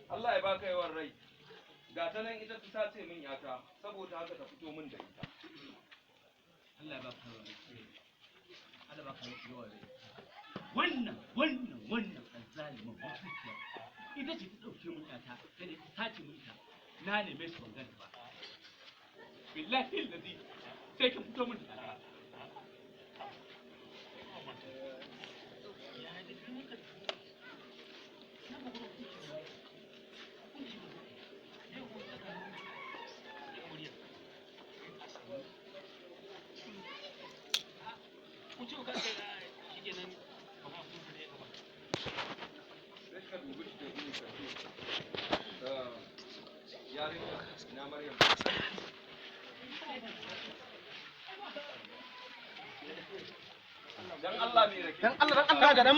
Allah ya baka yawan rai. Ga ta nan ita ta sace min yata, saboda haka ta fito min da ita. Allah ya baka yawan rai. Allah baka yawan rai. Wannan azzalimin mutuciya ita ce ta ɗauke mun ƴata, ta ne ta sace mun ita. Na neme su ban ganta ba. Billahi lazi sai ka fito mun da ƴata. Sai ka dubi shi da gini ka ce, "Ah, yarinya, ina Maryam?" Dan Allah mai rake. Dan Allah, dan Allah ga dan.